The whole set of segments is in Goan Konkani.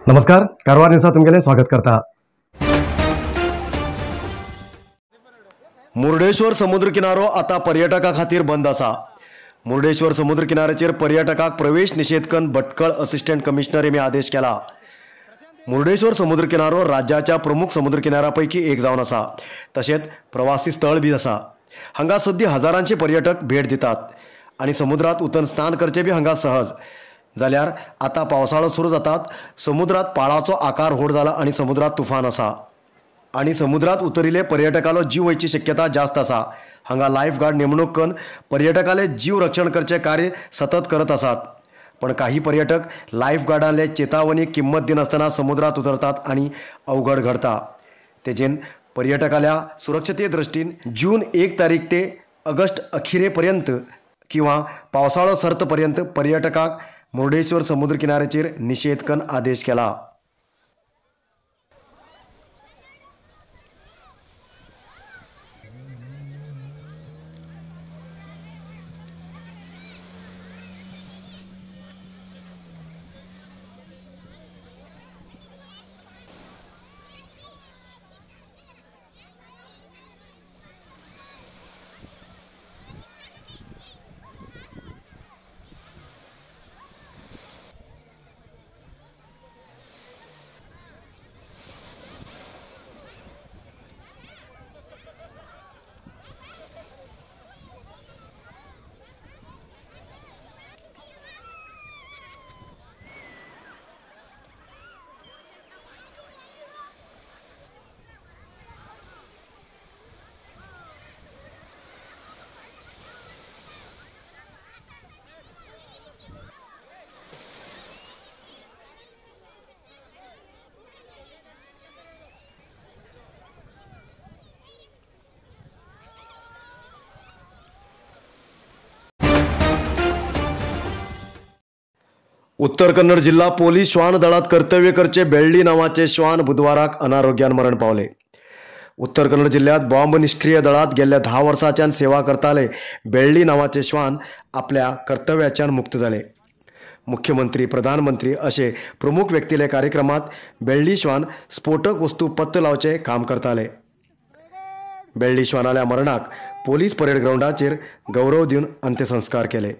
नमस्कार, कारवार न्यूजात तुमगेलें स्वागत करता। मुर्डेश्वर समुद्र किनारो आता पर्यटका खातीर बंद आसा। मुर्डेश्वर समुद्र किनाऱ्याचेर पर्यटकाक प्रवेश निषेध करून भटकळ असिस्टंट कमिशनर हेमी आदेश केला। मुर्डेश्वर समुद्र किनारो राज्याच्या प्रमुख समुद्र किनाऱ्यापैकी एक जावन आसा, तशेंच प्रवासी स्थळ बी आसा। हांगा सद्या हजारांचे पर्यटक भेट दितात आनी समुद्रात उतरून स्नान करचे बी हांगा सहज। जाल्यार आता पावसाळो सुरू जातात, समुद्रात पाळाचो आकार व्हड जाला आनी समुद्रात तुफान आसा आनी समुद्रात उतरिल्ले पर्यटकालो जीव वयची शक्यता जास्त आसा। हांगा लायफ गार्ड नेमणूक करून पर्यटकाले जीव रक्षण करचे कार्य सतत करत आसात, पण काही पर्यटक लायफ गार्डाले चेतावणी किंमत दिनासतना समुद्रात उतरतात आनी अवघड घडता। तेजेन पर्यटकाल्या सुरक्षते दृष्टीन जून 1 तारीख ते ऑगस्ट अखेरेपर्यंत किंवा पावसाळो सरतपर्यंत पर्यटकाक मुर्डेश्वर समुद्र किनाऱ्याचेर निषेध करून आदेश केला। उत्तर कन्नड जिल्हा पोलीस श्वान दळात कर्तव्य करचे बेळ्ळी नावाचे श्वान बुधवाराक अनारोग्यान मरण पावले। उत्तर कन्नड जिल्ह्यात बॉम्ब निष्क्रिय दळात गेल्ल्या 10 वर्सांच्यान सेवा करताले बेळ्ळी नावाचे श्वान आपल्या कर्तव्याच्यान मुक्त जाले। मुख्यमंत्री, प्रधानमंत्री असे प्रमुख व्यक्तीले कार्यक्रमात बेळ्ळी श्वान स्फोटक वस्तू पत्तो लावचे काम करताले। बेळ्ळी श्वानाल्या मरणाक पोलीस परेड ग्राउंडाचेर गौरव दिवन अंत्यसंस्कार केले।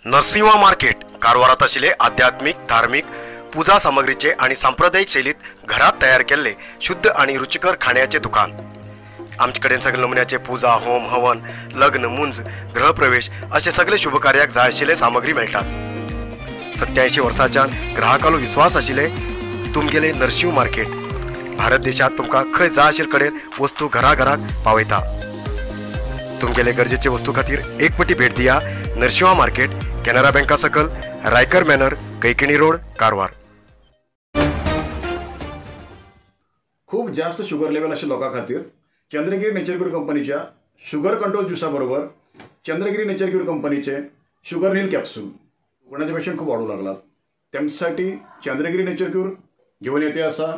नरसिंहा मार्केट कारवारात आशिल्ले आध्यात्मिक, धार्मिक पूजा सामग्रीचे आणि सांप्रदायिक शैलीत घरात तयार केल्ले शुद्ध आणि रुचिकर खाण्याचे दुकान। आमचे कडेन सगळे नमुन्याचे पूजा, होम, हवन, लग्न, मुंज, गृहप्रवेश असे सगळे शुभकार्याक जाय आशिल्ले सामग्री मेळटात। 87 वर्सांच्यान ग्राहकालो विश्वास आशिल्ले तुमगेले नरसिंह मार्केट भारत देशात तुमकां खंय जाय आशिल्ले कडेन वस्तू घराघराक पावयता। तुमगेले गरजेचे वस्तू खातीर एक पटी भेट दिया नरसिंहा मार्केट, केनरा बँका सकल, रायकर मॅनर, कैकिणी रोड, कारवार। खूप जास्त शुगर लेवल आशिल्ल्या लोकां खातीर चंद्रगिरी नेचर क्यूर कंपनीच्या शुगर कंट्रोल ज्युसा बरोबर चंद्रगिरी नेचर क्यूर कंपनीचे शुगर नील कॅप्सूल कोणाचे पेशंट खूप वाढू लागलात त्यांच्यासाठी चंद्रगिरी नेचर क्यूर घेऊन येते असा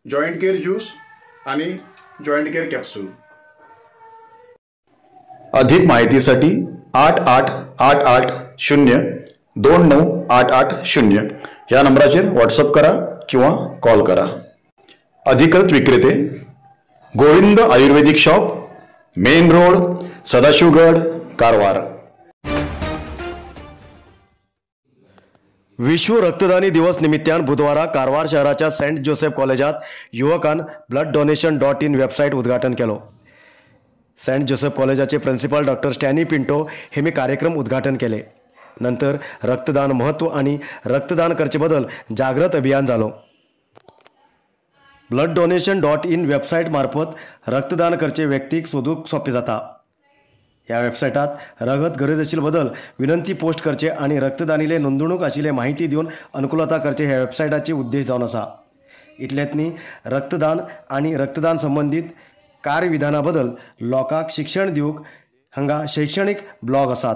जॉईंट केअर ज्यूस आणि जॉईंट केअर कॅप्सूल। अधिक माहितीसाठी 8 8 8 8 0 2 9 8 8 0 ह्या नंबराचेर व्हॉट्सअप करा किंवा कॉल करा। अधिकृत विक्रेते Govind Ayurvedic shop, main road, Sadashivgad, Karwar. विश्व रक्तदानी दिवस निमित्तान बुधवारा कारवार शहराच्या सेंट जोसेफ कॉलेजात युवकान ब्लड डोनेशन .in website उद्घाटन केलो। सेंट जोसेफ कॉलेजाचे प्रिन्सिपल डॉक्टर स्टॅनी पिंटो हेमी कार्यक्रम उद्घाटन केले। नंतर रक्तदान महत्व आणि रक्तदान करचे बदल जागृत अभियान झालो। ब्लड डोनेशन .in website मार्फत रक्तदान करचे व्यक्तीक सोदूक सोपे जाता। ह्या वेबसायटात रगत गरज आशिल्ले बदल विनंती पोस्ट करचे आणि रक्तदानीले नोंदणूक आशिल्ले माहिती दिवन अनुकूलता करचे ह्या वेबसायटाचे उद्देश जावन आसा। इतलेंच न्ही, रक्तदान आणि रक्तदान संबंदीत कार्यविधाना बदल लोकांक शिक्षण दिवंक हांगा शैक्षणिक ब्लॉग आसात।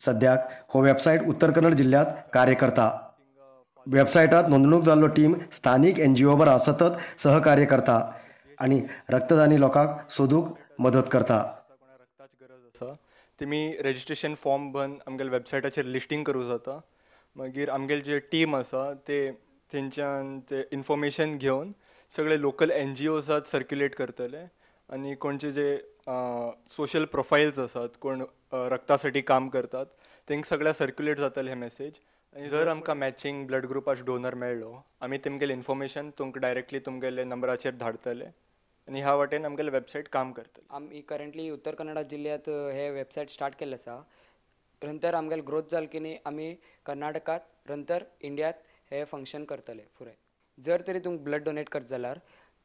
सद्याक हो वेबसायट उत्तर कन्नड जिल्ह्यात कार्य करता। वेबसायटात नोंदणूक जाल्लो टीम स्थानिक NGO बरा सतत सहकार्य करता आणि रक्तदानी लोकांक सोदूक मदत करता. रक्ताची गरज आसा तेमी रेजिस्ट्रेशन फॉर्म भरून आमगेले वेबसायटाचेर लिस्टींग करूं जाता. मागीर आमगेले जे टीम आसा ते तेंच्यान ते इन्फॉर्मेशन घेवन सगळे लोकल एनजीओसात सर्क्युलेट करतले आनी कोणचे जे सोशल प्रोफायल्स आसात, कोण रक्तासाठी काम करतात तेंकां सगळ्या सर्क्युलेट जातले हे मेसेज. आनी जर आमकां मॅचिंग ब्लड ग्रुपाचे डोनर मेळ्ळो आमी तेमगेले इन्फॉर्मेशन तुमकां डायरेक्टली तुमगेले नंबराचेर धाडटले आनी ह्या वाटेन आमगेले वेबसायट काम करतले. आमी करंटली उत्तर कन्नडा जिल्ल्यांत हे वेबसायट स्टार्ट केल्ले आसा. नंतर आमगेले ग्रोथ जाल की न्ही आमी कर्नाटकांत नंतर इंडियांत हे फंक्शन करतले फुडें. जर तरी तुमकां ब्लड डोनेट करत जाल्यार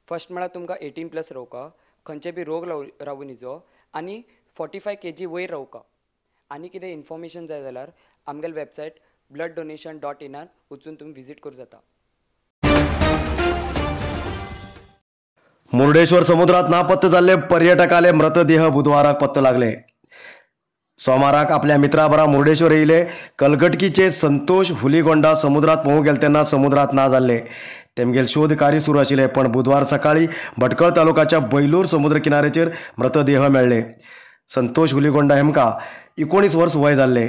फर्स्ट म्हळ्यार तुमकां 18+ रावका, खंयचे बी रोग रावूं निजो आनी 45 kg वयर रावका. आनी कितें इन्फॉर्मेशन जाय जाल्यार आमगेले वेबसायट blooddonation.in वचून तुमी विजीट करूं जाता. मुर्डेश्वर समुद्रात नापत्त जाल्ले पर्यटकाले मृतदेह बुधवाराक पत्तो लागले. सोमाराक आपल्या मित्राबरा मुर्डेश्वर येयले कलगटकीचे संतोष हुलीगोंडा समुद्रात पोवूंक गेले तेन्ना समुद्रात ना जाल्ले. तेमगेल शोध कार्य सुरू आशिल्लें, पण बुधवार सकाळी भटकळ तालुकाच्या बैलूर समुद्र किनाऱ्याचेर मृतदेह मेळ्ळे. संतोष हुलीगोंडा हेमकां 19 वर्स वय जाल्ले.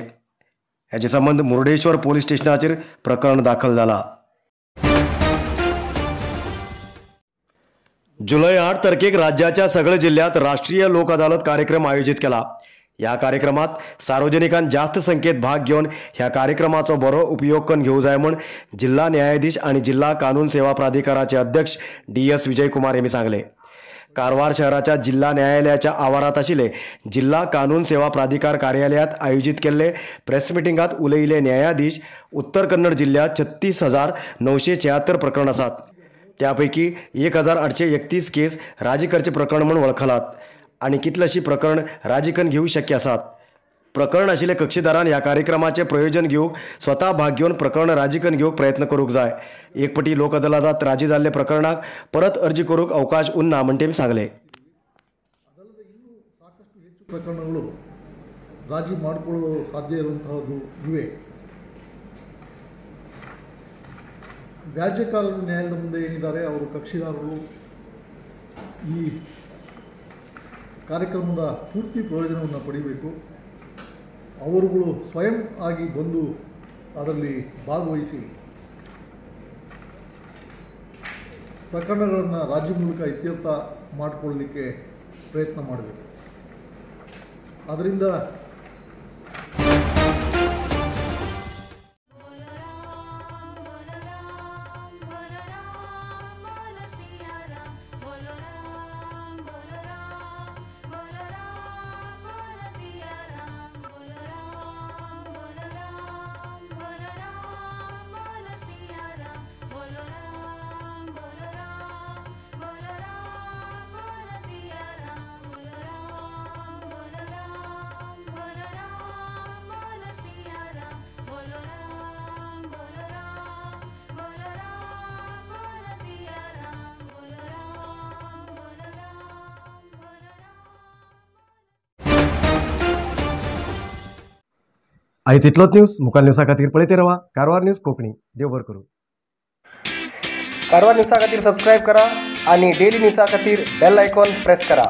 हेजे संबंद मुर्डेश्वर पोलीस स्टेशनाचेर प्रकरण दाखल जाला. जुलै 8 तारखेक राज्याच्या सगळ्या जिल्ह्यात राष्ट्रीय लोक अदालत कार्यक्रम आयोजित केला. ह्या कार्यक्रमात सार्वजनिकांनी जास्त संख्येत भाग घेवन ह्या कार्यक्रमाचो बरो उपयोग करून घेवं जाय म्हूण जिल्हा न्यायाधीश आनी जिल्हा कानून सेवा प्राधिकाराचे अध्यक्ष DS Vijay Kumar यांनी सांगले. कारवार शहराच्या जिल्हा न्यायालयाच्या आवारात आशिल्ले जिल्हा कानून सेवा प्राधिकार कार्यालयात आयोजित केल्ले प्रेस मिटिंगात उलयिल्ले न्यायाधीश उत्तर कन्नड जिल्ह्यात 36,976 प्रकरण आसात. त्यापैकी 1,831 केस राजी करचे प्रकरण म्हूण वळखलात आनी कितलेशी प्रकरण राजी करून घेवंक शक्य आसात. प्रकरण आशिल्ले कक्षीदारान ह्या कार्यक्रमाचें प्रयोजन घेवंक स्वता भाग घेवन प्रकरण राजी करून घेवंक प्रयत्न करूंक जाय. एक पटी लोक अदालतांत राजी जाल्ले प्रकरणाक परत अर्जी करूंक अवकाश उरना म्हण तेमी सांगले. ಪ್ರಕರಣಗಳು ರಾಜಿ ಮಾಡಿಕೊಳ್ಳಲು ಸಾಧ್ಯ ಇರುವಂತಹದ್ದು ಇವೆ. ವ್ಯಾಜ್ಯಕಾರರು ನ್ಯಾಯಾಲಯದ ಮುಂದೆ ಏನಿದ್ದಾರೆ ಅವರು ಕಕ್ಷಿದಾರರು ಈ ಕಾರ್ಯಕ್ರಮದ ಪೂರ್ತಿ ಪ್ರಯೋಜನವನ್ನು ಪಡೆಯಬೇಕು. ಅವರುಗಳು ಸ್ವಯಂ ಆಗಿ ಬಂದು ಅದರಲ್ಲಿ ಭಾಗವಹಿಸಿ ಪ್ರಕರಣಗಳನ್ನು ರಾಜ್ಯ ಮೂಲಕ ಇತ್ಯರ್ಥ ಮಾಡಿಕೊಳ್ಳಲಿಕ್ಕೆ ಪ್ರಯತ್ನ ಮಾಡಬೇಕು. ಅದರಿಂದ आयज इतलोच न्यूज. मुखार न्यूजा खातीर पळयत रावा कारवार न्यूज कोंकणी. देव बरें करूं. कारवार न्यूजा खातीर सबस्क्रायब करा आणि डेली न्यूजा खातीर बेल आयकॉन प्रेस करा.